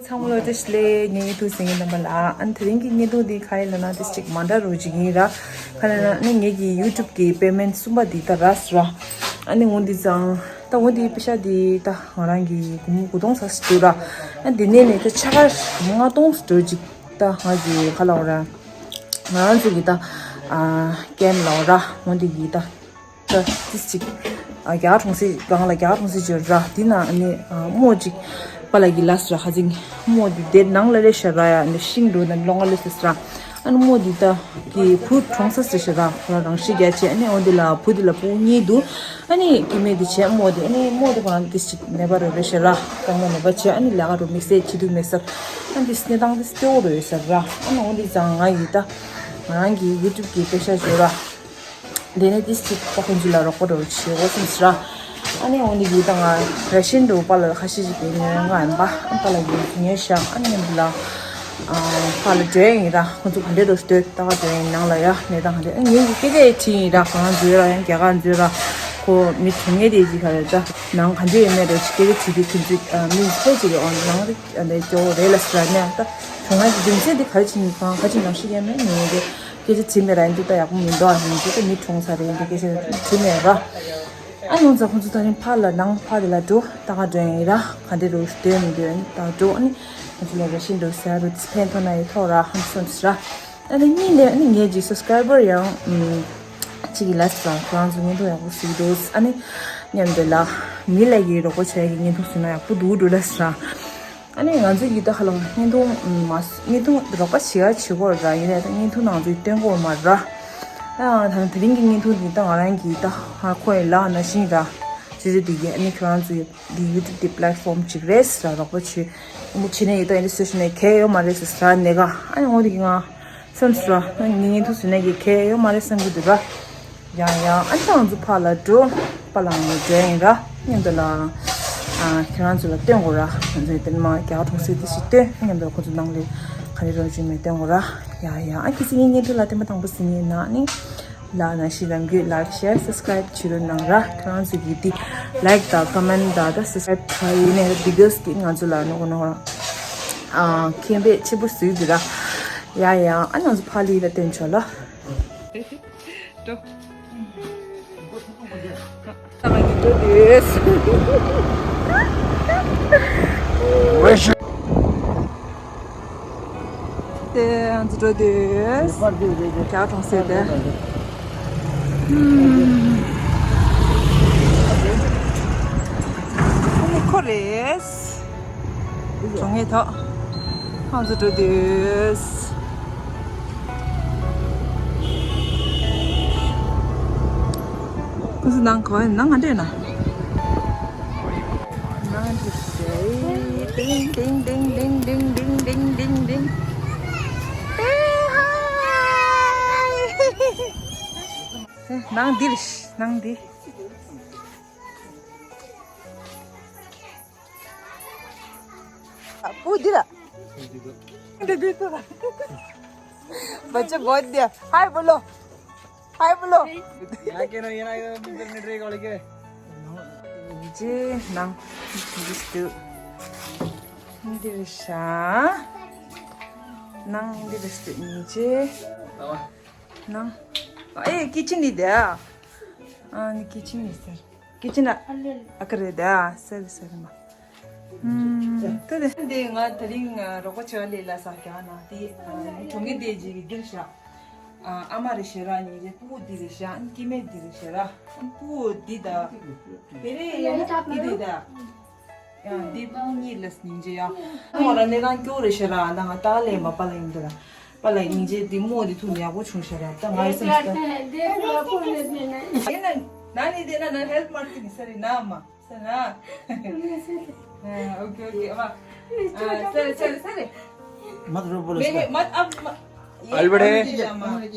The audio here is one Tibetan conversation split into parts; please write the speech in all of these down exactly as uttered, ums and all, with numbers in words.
ཚང་མ་ལ་བཀྲ་ཤིས་བདེ་ལེགས། ངའི་བརྙན་ཐུང་གཟིགས་མཁན་རྣམ་པ་ལ། ཨ་ནི་དེ་རིང་གི་བརྙན་ཐུང་འདི་ག་རེ་ལབ་ན། ཏིས་ཅིག་མ་འདྲ་རོ་ཅིག་ཡིན་ར། ག་རེ་ལབ་ན་ངེད་ཀྱི་ཡུ་ཊུབ་ཀྱི་པེ་མེན་ཊི་གསུམ་པ་འདི་ད་རག་སོང་ར། ཨ་ནི་འོ་འདི་ཙང་ད་འོ་འདི་པེ་ཤ་འདི་ད་ང་རང་གི་སྒོར་མོ་དགུ་སྟོང་ཙམ་ཞིག་འདུག་ར། ཨ་འདི་ནས་ནས་ད་ཕྱག་ལྔ་སྟོང་ཙམ་འགྲོ་ཅིག་ད་ང་གི་ག་ལབ་ར། ང་རང་ཚོ་གི་ད་ཨ་ཀེམ་ལབ་ར། འོ་འདི་གི་ད། ད་ཏིས་ཅིག་ཨ་རྒྱ་གར་གྲོང་གསེབ་སྒང་ལ། རྒྱ་གར་གྲོང་གསེབ་བརྗོད་ར། དེ་ན་ཨ་ནི་ཨ་རྨོ་ཅིག་པཱ་ལགས་ཀྱིས་ལབ་སོང་ར། ཁ་ཅིག་རྨོ་འདི་དེ་ནང་ལ་སླེབས་ཤག་ར། ཡ་ནི་ཤིང་འགྲོ་ན་ལོང་ང་སླེབས་སོང་ར། ཨ་ནི་རྨོ་འདི་ད་གི་བུ་གྲོངས་ས་ཟེར་ཤག་ར། ཁོ་རང་རང་ཤི་རྒྱག་བྱས། ཨ་ནི་འོ་འདི་ལ་བུ་འདི་ལ་ཕྲུ་གུ་གཉིས་འདུག་ཨ་ནི་སྐྱེ་དམན་འདི་བྱས་རྨོ་འདི། ཨ་ནི་རྨོ་འདི་ཁོ་རང་ཏིས་ཅིག་ནད་པ་རེད་རེད་ཤག་ར། རྐང་པ་ནད་པ་བྱས། ཨ་ནི་ལས་ཀ་འགྲོ་མི་སྲིད། བྱེད་དུ་མི་སྲིད། ཨ་ནི་འདི་གནས་སྟངས་འདི་སྐྱོ་བོ་རེད་ཟེར་ར། ཨ་ནི་འོ་འདི་ཙང་ང་ཡིས་ད་ང་རང་གི་ཡུ་ཊུབ་ཀྱི་པེ་ཤ་བརྗོད་ར། དེ་ནས་ཏིས་ཅིག་ད་ཁོང་ཚོ་ལ་རོགས་པ་རོགས་བྱེད་དགོས་བསམ་སོང་ར། ཨ་ནི་འོ་འདི་གི་ད་ང་རེ་ཤན་འདྲ་པོ་པཱ་ལགས་ཁ་ཤས་ཤིག་གིས་ཉོས་ཡོང་ང་ཡིན་པ། ཨ་པཱ་ལགས་ཀྱིས་ཉོས་ཤག་ཨ་ནི་འདི་ལ་ཨ་ཕར་ལ་འགྲོ་ཡ་ཡིན་ར། ཁོང་ཚོ་ག་འདྲས་འདྲ་པོ་སྡོད། ད་ག་འགྲོ་ཡ་ཡིན། ནང་ལ་ཡ་གནས་སྟངས་ག་འདྲས། ཨ་ངས་ཀྱི་སྐད་ཆ་དྲིས་ཡིན་ར། ང་རང་འཛུལ་ར། ཡང་རྒྱ་གར་འཛུལ་ར། ཁོ་མི་གྲོངས་མཁན་དེ་ཅིག་ག་རེ་ད་ནང་ག་འདྲས་ཡོད་མེད་འདྲ་པོ་ཅིག་སྐད་ཆ་དྲིས་དུས། ཁོང་ཚོས་ཨ་མི་ཕལ་ཆེར་གྱིས་ཨོ་ནང་དེ་འདྲས་སྐྱོ་བོ་རེད་ལབ་སོང་ར། ནས་ད་གྲོངས་ཡ་གི་རྒྱུ་མཚན་དེ་ག་རེ་བྱས་ཡིན་གང་ག་ཅིག་ནང་ཤེས་ཡ་མེད། ངས་དེ་སྐད་ཆ་དྲིས་མེད་ར། ཡིན་དུས་ད་ཡག་པོ་མི་འདུག་ཨ་ཡིན་དུས་ད་མི་གྲོངས་ས་རེད། ཡིན་དུས་སྐད་ཆ་དྲིས་མེད་ར། ཨ་ནི་འོ་ཙང་ཁོང་ཚོ་ད་རིང་ཕར་ལ་ནང་ཕར་དེ་ལ་འགྲོ། ད་ག་འགྲོ་ཡ་ཡིན་ར། ག་འདྲས་འདྲ་པོ་སྡོད་མི་འདོད་ད་འགྲོ། ཨ་ནི་ཁོང་ཚོ་ལ་རེ་ཤན་འདྲ་པོ་ཟ་རུ་ཕན་ཐོགས་ན་ཡག་ཐོག་ར་ཧམ་སོང་ཟེར་ར། ཨ་ནི་གཉིས་ནས་ཨ་ནི་ངའི་ཅིག་སབ་སི་ཀ་རའི་བར་ཡང་ཨམ་གཅིག་གིས་ལབ་སོང་། ཁོ་རང་ཚོ་བརྙན་ཐུང་ཡག་པོ་གཟིགས་འདུག་ཨ་ནི་མཉམ་དུ་ལ་མི་ལ་ཡི་རོགས་པ་བྱས་ཀྱི་བརྙན་ཐུང་བཟོས་ན་ཡག་པོ་འདུག་འདྲ་པོ་ལབ་སོང་ར། ཨ་ནི་ང་ཚོ་ཡི་ད་ཧ་ལམ་བརྙན་ཐུང་མ་བརྙན་ཐུང་རོགས་པ་བྱེད་ཡ་བྱེད་ཀྱི་ཡོད་ར། ཡིན་ནའི་ད་བརྙན་ཐུང་ནང་ཚོ་སྟོན་གྱི་ཡོད་མ་རེད་ར། ཨ་ད་དེ་རིང་གི་བརྙན་ཐུང་འདི་ད་ང་རང་གིས་ད་ཧ་གོ་ཡི་ལབ་ན་ཤེས་ར། ཅོ་ཅོ་འདི་གིས་ཨ་ནི་ཁྱོད་རང་ཚོ་འདི་ཡུ་ཊུབ་འདི་པི་ལེཊ་ཕོམ་ཅིག་རེད་ཟེར་ར། རོགས་པ་བྱེད། ཨ་ནི་བྱེད་ནས་ཡི་ད་ཨ་ནི་སི་ཊུ་ཨེ་ཤན་ནས་གལ་ཡོད་མ་རེད་ཟེར་ཟེར་ནས་ག་ཨ་ནི་འོ་འདི་གིས་ང་བསམ་སོང་ར། ཨ་ནི་བརྙན་ཐུང་བཟོས་ནས་ཀྱི་གལ་ཡོད་མ་རེད་བསམ་གྱི་འདུག་ར། ཡ་ཡ། ཨ་ནི་ང་ཚོ་ཕར་ལ་འགྲོ། པཱ་ལགས་ནས་འགྲོ་ཡིན་ར། མཉམ་དུ་ལ་ཨ་ཁྱེད་རང་ཚོ་ལ་སྟོན་དགོས་ར། ང་ཚོའི་དེ་མ་རྒྱ་གར་གྲོང་གསེབ་དེ་ཞིག་སྟོན། མཉམ་དུ་ཁོ་ཚོ་ནང་ལ་ག་རེ་རོགས་བྱེད་མེད་སྟོན་དགོས་ར། ཡ་ཡ། ཨ་ཁྱེད་ཚོ་ངའི་བརྙན་ཐུང་ལ་བསྟན་པ་དང་པོ་ཟིན་ཡིན་ན་ནི་ལ་ན་ཤི་ལམ་གྱི་ལའིཀ་ཤེར་སབ་སི་ཀ་རའིབ་བྱེད་རོགས་གནང་ར། ཁྱེད་རང་ཚོ་གི་དེ་ལའིཀ་དང་ཀོ་མེན་ཊི་དང་ད་སབ་སི་ཀ་རའིབ་ག་ཡིན་ནའི་བི་ཌི་ཡོ་གི་ང་ཚོ་ལ་ནོ་གོ་ནོ་ར། ཨ་ཁེ་འབད་ཆེ་པོ་ཟིག་འདུག་ར། ཡ་ཡ། ཨ་ང་ཚོ་ཕར་ལ་ཡི་ལ་སྟོན་ཆོག་ལ། འགྲོ། ད་ང་གཉིས་འགྲོ་དུས། དེ་ང་ཚོ་འགྲོ་དུས། རྒྱ་གར་གྲོང་གསེབ་དེ། ཧུམ། ཨ་ནི་ཁོ་རེད། གྲོང་ངེས་ཐོག་ཁོང་ཚོ་འགྲོ་དུས། ཁོང་ཚོ་ནང་གོ་ནང་ང་འདྲེན་ན། ནང་འདྲེན་ཏིང་ཏིང་། ཨེ་ཧའི། ནང་འདི་རེད། ནང་འདི། ཨ་པུ་འདི་ར། འདི་འདི་ཏོ། बच्चे बहुत दिया। हाय बोलो। हाय बोलो। यहाँ के ना, ये ना, ये ना, मिनट रही कॉल के। जी, नंग दिस्तु। दिरशा। नंग दिस्तु निचे। नंग। ए, किचन इदे। आ, नि किचन इदे। किचन आ, अकरे दे। आ, सर, सर, मा। ད་དེ་འདི་ང་དེ་རིང་རོགས་པ་བྱེད་པ་ལས་ལ་ས་རྒྱག་ན་དེ་གྲོང་ཁྱེར་དེ་རྗེས་ཀྱི་འདིར་བཞག་ཨ་མ་རེ་ཞེ་ར་གཉིས་རེ། སྤུ་གུ་འདི་རེ་བཞག་སྐྱེ་དམན་འདི་རེ་ཞེ་ར། སྤུ་གུ་འདི་ད་བེ་རེ་ཡ་ན་འདི་རེ་ད་ཡང་འདི་སྤུ་གུ་གཉིས་ལ་སྙིང་རྗེ་ཡ། མོ་ར་ནས་རང་སྐྱོ་རེ་ཞེ་ར། ད་ང་ཏག་ལས་མ་པ་ལ་ཡིན་འདི་ར། པ་ལ་སྙིང་རྗེ་འདི་མོ་འདི་ཐུག་ནས་ཡག་པོ་བྱུང་ཞེ་ར། ད་ང་ཡི་སེམས་སུ་ད་ཡིན་ན་ན་ནི་དེ་ན་ན་ཧེལ་པ་མ་རྟི་ནི་ས་རི་ན་མ། सना। ओके ओके अब चल चल चल। मत रो बोलो मेरे मत अब अलबड़े।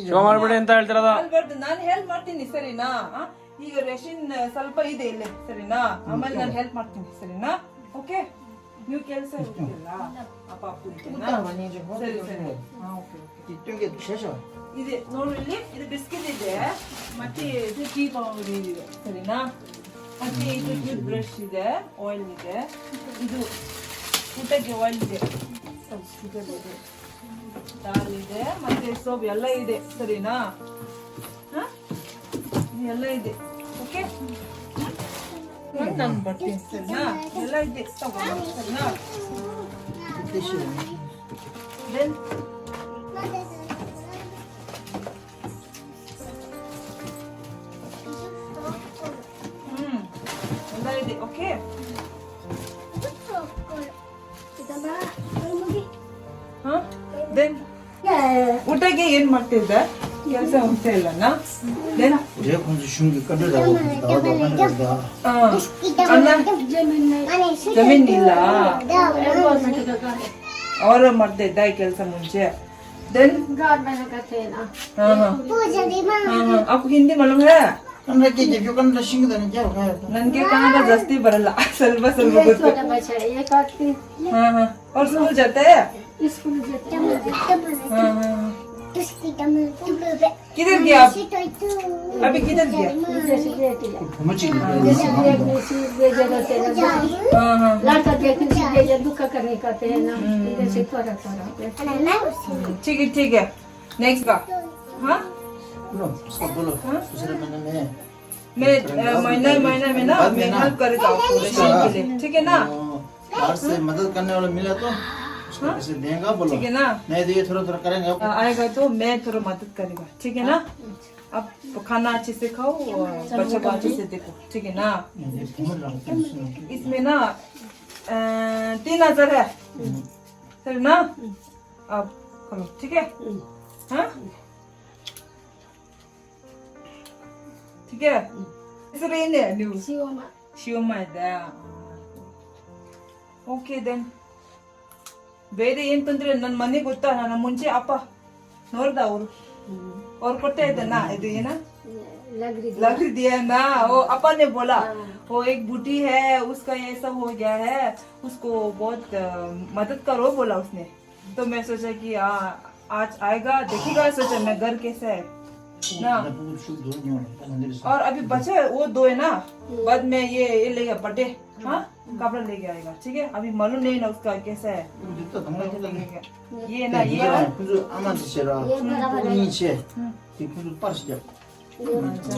शो अलबड़े अंतर तेरा था। अलबड़े नान हेल्प मारती नहीं सरी ना। हाँ? ये रेशन सल्पा ही दे ले सरी ना। अमल नान हेल्प मारती नहीं सरी ना। ओके। न्यू कैंसर हो गया। आप आप पूरी ना। सरी सरी। हाँ ओके ओके। ಇದು ನೋಡ್ರಿ, ಇದು ಬಿಸ್ಕಿಟ್ ಇದೆ, ಮತ್ತೆ ಇದು ಟೀ ಪೌಡರ್ ಇದೆ, ಸರಿನಾ? ಮತ್ತೆ ಇದು ಟೂತ್ ಬ್ರಷ್ ಇದೆ, ಆಯಿಲ್ ಇದೆ, ಇದು ಊಟಕ್ಕೆ ಒಳ್ಳೆ. ದಾಲ್ ಇದೆ, ಮತ್ತೆ ಸೊಪ್ಪು ಎಲ್ಲ ಇದೆ, ಸರಿನಾ? ಹಾ? ಎಲ್ಲ ಇದೆ. ಓಕೆ. ನಾನು ಬರ್ತೀನಿ, ಸರಿನಾ? ಎಲ್ಲ ಇದೆ, ತಗೊಂಡು, ಸರಿನಾ? Then ಹ್ಮ್. ಎಲ್ಲ ಇದೆ, ಓಕೆ. ಹಾ? Then ಊಟಕ್ಕೆ ಏನ್ ಮಾಡ್ತಿದ್ದೆ? ಕೆಲಸ ಉಂಟೆ ಇಲ್ಲನಾ? Then ರೇಖೊಂದು ಶುಂಗಿ ಕಡ್ಡದ ಹಾ. ಅಣ್ಣ ಜಮೀನ್ ಇಲ್ಲ. ಅವರು ಮಾಡ್ತಾ ಇದ್ದ ಕೆಲಸ ಮುಂಚೆ. Then ಹಾ, ಹಾ. ಹಾ, ಹಾ. आपको हिंदी मालूम है? ಕನ್ನಡ ಕೆ ಜಿ ಕಂಡ ಶುಂಗಿ ದಾನೆ ಜಾ ನನಗೆ ಕನ್ನಡ ಜಾಸ್ತಿ ಬರಲ್ಲ, ಸ್ವಲ್ಪ ಸ್ವಲ್ಪ ಗೊತ್ತು. ಹಾ, ಹಾ. और स्कूल जाते हैं? हाँ, हाँ। किधर गया आप? अभी किधर गया? हाँ, हाँ। लड़का देखने से भेजा, दुख करने का है ना, इधर से थोड़ा थोड़ा। ठीक है, ठीक है। नेक्स्ट का। हाँ? बोलो, उसको बोलो। हाँ? दूसरे महीने में मैं, अ, महीना, महीना में ना, मैं हेल्प करेगा आपको रेशन के लिए, ठीक है ना? बाहर से मदद करने वाला मिला तो उसको पैसे देगा, बोलो। ठीक है ना? नहीं तो ये थोड़ा थोड़ा करेंगे। अ, आएगा तो मैं थोड़ा मदद करेगा, ठीक है ना? आप खाना अच्छे से खाओ और बच्चों को अच्छे से देखो, ठीक है ना? इसमें ना, अ, तीन हजार है, सर ना? आप करो, ठीक है? हाँ? ठीक है? इसलिए ने न्यू शिवमा शिवमा है दा. Okay then. ಬೇರೆ ಏನ್ ತೊಂದ್ರೆ ನನ್ ಮನೆಗೆ ಗೊತ್ತಾ? ನನ್ನ ಮುಂಚೆ ಅಪ್ಪ ನೋಡ್ದ ಅವರು. ಅವ್ರು ಕೊಟ್ಟೆ ಇದ್ದೆ ನಾ ಇದು ಏನ? ಲಗ್ರಿ ದಿಯಾ. ಲಗ್ರಿ ದಿಯಾ ನಾ? ಓ ಅಪ್ಪನೇ ಬೋಲಾ. ಓ ಏಕ್ ಬೂಟಿ ಹೈ, ಉಸ್ಕಾ ಏ ಸಬ್ ಹೋ ಗಯಾ ಹೈ, ಉಸ್ಕೋ ಬಹುತ್ ಮದದ್ ಕರೋ ಬೋಲಾ ಉಸ್ನೆ. तो मैं सोचा कि आ, आज आएगा, देखेगा, सोचा मैं घर कैसा है ना। और अभी बचे वो दो है ना, बाद में ये ये लेगा बर्थडे, हाँ, कपड़ा लेके आएगा, ठीक है। अभी मालूम नहीं ना उसका कैसा है। ये ना ये ये बराबर है।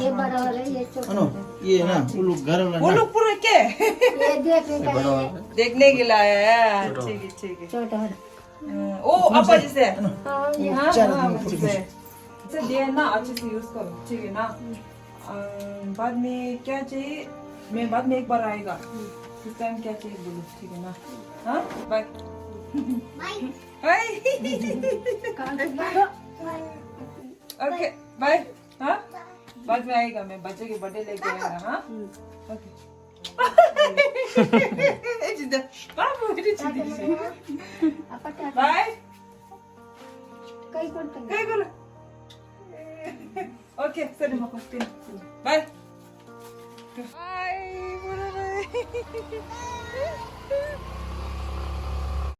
ये बराबर है, ये छोटा है। ये है ना, वो लोग घर वाला वो ना। लोग पूरा क्या है? ये देखने का है। देखने के लिए आया है। ठीक है, ठीक है। छोटा है। ओ, आपा जैसे। हाँ, ये हाँ, हाँ, जैसे। अच्छा, दिया ना, अच्छे से यूज़ करो, ठीक है ना? बाद में क्या चाहिए? मैं बाद में एक बार आएगा। उस टाइम क्या चाहिए बोलो, ठीक है ना? हाँ, bye. Bye. Bye. Okay, bye. हाँ, बाद में आएगा, मैं बच्चे के बर्थडे लेके आएगा। हाँ, okay. Bye. Okay, sir, bye. Bye.